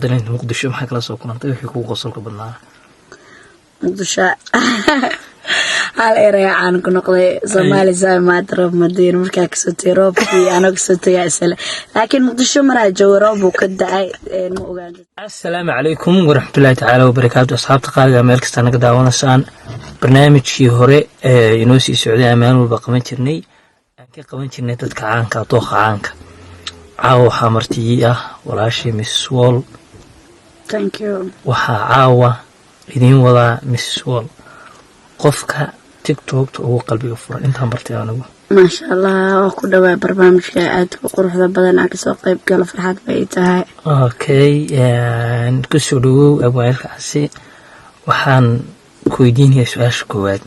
Dalinta Muqdisho maxaa kala soo kulantay? Wixii kugu qosolka badnaa? Muqdisho hal eraya caan ku noqday: Soomaali saa maanta roob madiin. Markaa kasoo tegay roobkii, anoo kasoo tegaa isle, laakiin Muqdisho maraa jooga, roob buu ka dacay, ma ogaan. Asalaamu calaykum waraxmatullaahi tacaala wabarakaatu. Asxaabta qaaliga, meel kastaa naga daawanaysaan, barnaamijkii hore ee inoo sii socday aan maalin walba qaban jirnay, aan ka qaban jirnay dadka caanka, dooqa caanka. Caawa waxaa martii ah walaashii Miss World. Thank you. Waxaa caawa idiin wadaa Miss World, qofka TikTokta ugu qalbiga furan intaan bartay anigu. Maasha Allah, waa ku dhawaa barnaamijka aadka u quruxda badan aan kasoo qayb galo, farxad bay tahay. Okay, kusoo dhawow abwaalkaasi. Waxaan ku weydiinayaa su-aasha koowaad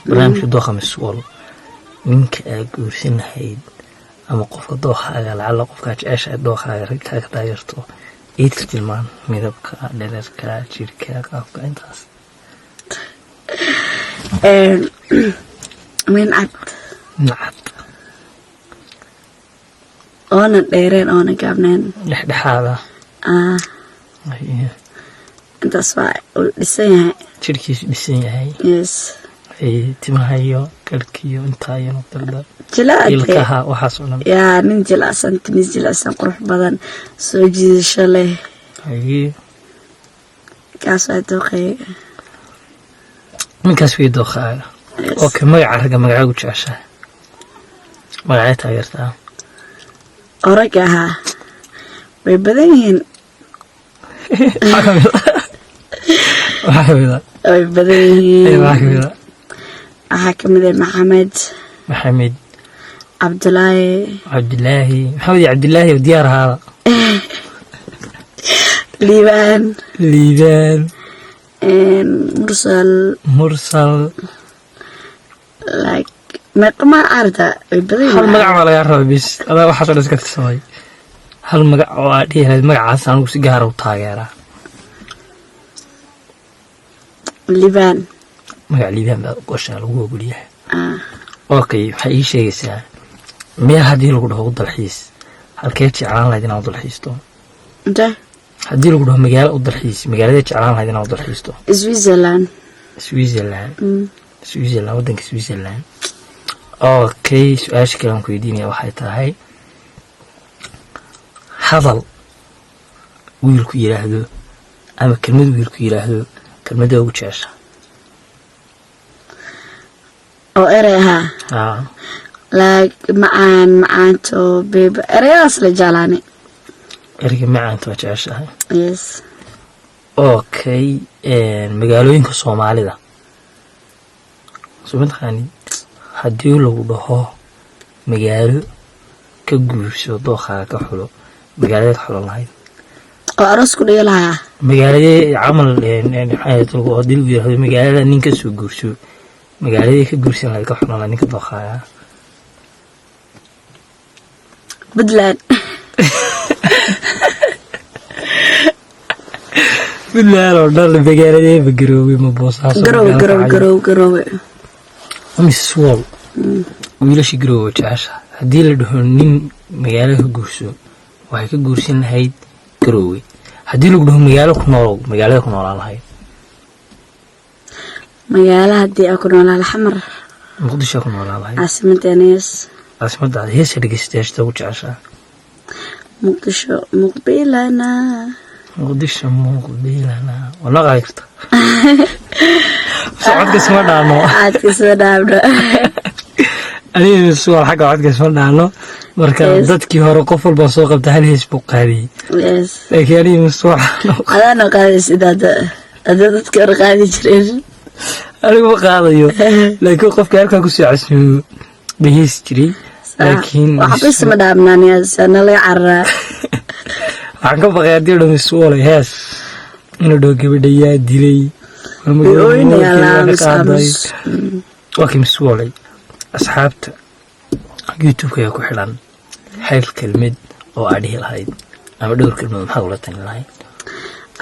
barnaamijka dooqa Miss World: ninka aad guursan lahayd ama qofka dookhaaga, lacala qofkaa jecesha dookhaaga ragkaa ka taageerto, iidka tilmaan: midabka, dhererka, jirka, qaabka, intaas. Nin cad. Nacad. Oona dheereen oona gaabneen. Dhexdhexaada. Ah, intaas waa uu dhisan yahay. Jirkiisu dhisan yahay. Yes. Timaha iyo garhkiyo intaa iyo dardar. Jilaade. Ilkaha, waxaas oo dhan. Yaa, nin jilicsan, timis jilicsan, qurux badan, soo jiidasho leh. Kaas waa dooqayga. Ninkaas way dookhaaga. Yes. Okay, magaca ragga, magacaagu jeceshahay, magacee taageertaa? Oragga ahaa way badan yihiin. Waxaa kamid ah waxaa kamid ah Way badan yihiin. Waxaa kamid ah? Waxaa kamid ah Maxamed. Maxamed. Cabdulaahi. Cabdilaahi, Maxamed iyo Cabdilaahi oo diyaar ahaada. Liibaan. Liibaan. Mursal. Mursal. Like meeqama arda, way badan Hal yihiin. magac baa lagaa rabaa bis, adaa waxaas oo dhan iska tirsaday. Hal magac oo aad dhihi lahayd magacaas anigu si gaara u taageeraa. Liibaan. Magac Liibaan baa goshaa lagu ogolyahay. Ah. Okay, waxay ii sheegaysaa meel haddii lagu dhaho u dalxiis, halkee jeclaan lahayd inaad u dalxiisto? Inte? Haddii lagu dhaho magaalo u dalxiis, magaaladee jeclaan lahayd inaad u dalxiisto? Switzerland. Switzerland. Switzerland, waddanka Switzerland. Okay, su-aasha kale aan ku weydiinaya waxay tahay: hadal wiilku yidhaahdo ama kelmad wiilku yidhaahdo, kelmadda ugu jecesha? Oo erey ahaa? Aa. Like macaan, macaanto, babe, ereyadaas la jeclaani. Ereyga macaanta waa jeceshahay? Yes. Okay, magaalooyinka Soomaalida soo mataqaanid? Haddii lagu dhaho magaalo ka guurso, dookhaaga ka xulo, magaaladeed xulan lahayd? Oo aroos ku dhiga lahaa? Magaaladee camal maxay ahayd, haddii lagu yidhahdo magaalada nin ka soo guurso, magaaladee ka guursan lahayd, ka xulan lahayd ninka dookhaaga? Puntland. Puntland oo dhan magaaladee? Ma Garowe, ma Boosaaso? Garowe. Magaalo Garowe. Kacay? Garowe, Garowe. Miss World, wiilasha Garowe jecesha. Haddii la dhaho nin magaalo ka guurso, waxay ka guursan lahayd Garowe. Haddii lagu dhaho magaalo ku noolow, magaalada ku noolaan lahayd? Magaalo haddii aan ku noolaa, Xamar. Muqdisho ku noolaan lahayd. Caasimadeena, yes. Caasimadda. Heesa dhegeystayaashta ugu jeceshaa? Muqdisho muqbilana. Muqdisho muqbilana waa noo qaadi karta? Socodka isma dhaano. Aadka soo dhaabno. Aniga Miss World xagga codka isma dhaano marka. Dadkii hore qof walbaa soo qabta hal hees buu qaadiyey. Laakiin aniga Miss World Adaana qaadaysid hadda, hadda dadka hore qaadi jireen. Anigu ma qaadayo, laakiin qofka halkaa kusoo casuumo ba heesi jiray, laakiin Waxba isma dhaabnaan, yes, nalaga cararaa. Waxaan ka baqay haddii dho Miss World hees inuu dhaho gabadha yaa dilay. Way ooynaya, aamus. Qaaday. Aamus. Waa kii Miss World. Asxaabta YouTube-ka ayaa ku xidhan, hal kelmid oo aad dhihi lahayd ama dhowr kelmid, maxaad ula talin lahayd?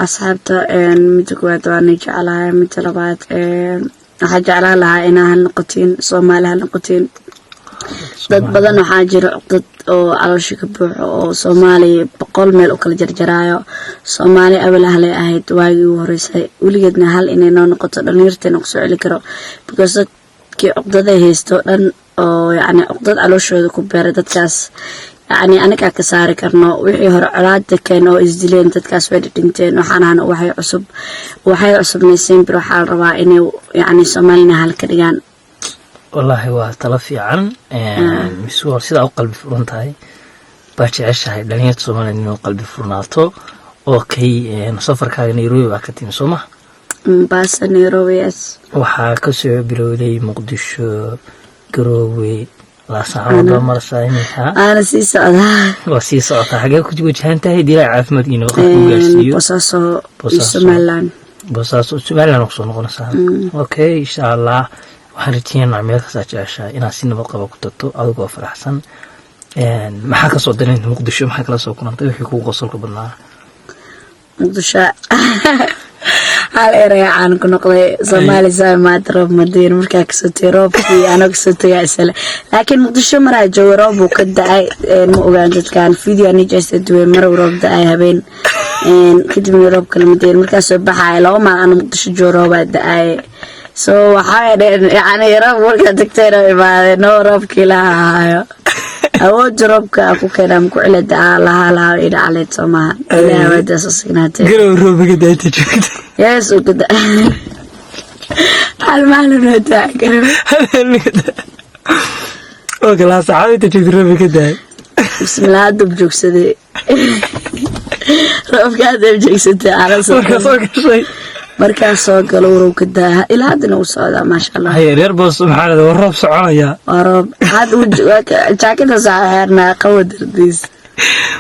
Asxaabta, midda koowaad waana jeclahay. Midda labaad, waxaa jeclaan lahaa inaa hal noqotiin, Soomaali hal noqotiin. Dad badan waxaa jira cuqdad oo caloosha ka buuxo oo Soomaaliya 100 meel u kala jarjaraayo. Soomaali awal halay ahayd waagii ugu horeysay, weligeedna hal inay noo noqoto, dhalinyarteena kusoo celi karo, because dadkii cuqdaday haysto dhan oo yacni cuqdad calooshooda ku beeray, dadkaas yacni anagaa ka saari karno. Wixii hore colaada keen oo isdileen, dadkaas way dhinteen. Waxaan ahna waxay cusub, waxay cusubnayseen bir. Waxaa la rabaa inay yacni Soomaalina hal ka dhigaan. Wallaahi waa talo fiican. Mise waa sidaa u qalbi furan tahay baa jeceshahay dhalinyarta Soomaaliya inuu qalbi furnaato. Okay, safarkaaga Nairobi baa ka timi, soo ma? Mombasa, Nairobi, yes. Waxaa kasoo bilowday Muqdisho, Garoowe, Laascaanood baa maraysaa iminka. Aana sii socdaa. Waa sii socotaa. Xagee ku wajahan tahay? Dilaa caafimaad iyo nabad ku gaarsiiyo. Boosaaso iyo Boosaaso. Somaliland. Boosaaso, Somaliland kusoo noqonaysaa. Okay, insha Allah waxaan rajeynaynaa meel kastaa jeceshahay inaad si nabad qaba ku tagto adigoo faraxsan. Maxaa kasoo dareentay Muqdisho? Maxaa kala soo kulantay? Wixii kugu qosolka badnaa? Muqdisho hal erey caan ku noqday: Soomaali maanta roob madiin. Markaa kasoo tegay roobkii, anoo kasoo tegaa isle, laakiin Muqdisho maraa jooga, roob uu ka da-ay. Ma ogaan dadkan video anijasta duway marow roob da-ay habeen, kadibna roob kala madiin. Markaa soo baxaya 2 maal ana Muqdisho joogo, roobaa da-ay. So waxaa dheen yani roob markaa tagtayna imaadeen no roobkii laha hayo awoodda roobka ku keenaa ku cila da-aa lahaa lahaa ila caleed soo maaha. Ilaah awooddaas usignaatee. Garow roobiga daanta joogta? Yes, uu ka da hal maalin oo daa garow. Okay, Laascaanood inta joogta roobiga ka daay? Bismillah, hadda joogsaday roobka, hadda joogsatay. Markaa soo gashay? Markaa soo galo warow ka daa, ilaa haddana uu socdaa, maasha Allah. Haye, reer Boos maxaa dhahday? War roob soconaya. Waa roob hadda, jaakada saa xeernaa qawo dardiis.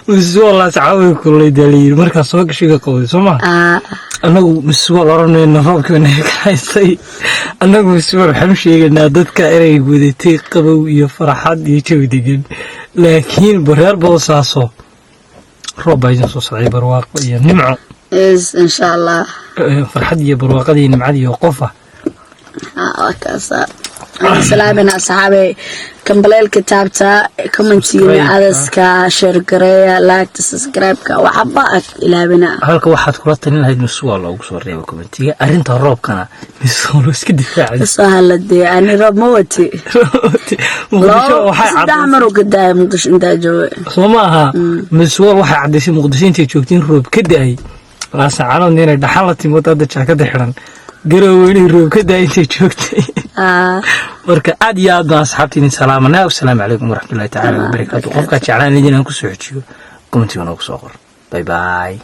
Mise Laascaanood way kululay daa layiri, markaa soo gashay ga qabday, soo ma? Annagu mise oranayna roobkii naga kahaystay. Annagu mise waxaan u sheegaynaa dadka inay wadatay qabow iyo farxad iyo jawi degan, laakiin reer Boosaaso roob baa idin soo socday, barwaaqo iyo nimco. Yes, insha Allah. Farxad iyo barwaaqada iyo nimcada iyo qofa. Waa kaasa. Salaamina asxaabe, gambaleelka taabta, commentiina, adaska share gareeya, like, subscribe-ka, waxba ag ilaabina. Halka waxaad kula talin lahayd mise waa loogu soo reeba commentiga. Arrinta roobkana mise waa loo iska difaacay? Kasoo hadladee, ani roob ma wati. Muqdisho waxay 3 caddaysay mar uu ka daaya Muqdisho intaa jooga. Soo ma aha? Mise waxay caddaysay Muqdisho intay joogtiin roob ka da-ay, Laascaanoodna inay dhaxan la timid, hadda jaakada xiran, Garowe inay roob ka da-ay intay joogtay. Marka aad iyo aad baan asxaabta idin salaamanaa. Wasalaamu calaykum waraxmatullahi tacaala wabarakaatu. Qofkaa jeclaan idin aan kusoo xejiyo, commentiga noogu soo qor. Bye bye.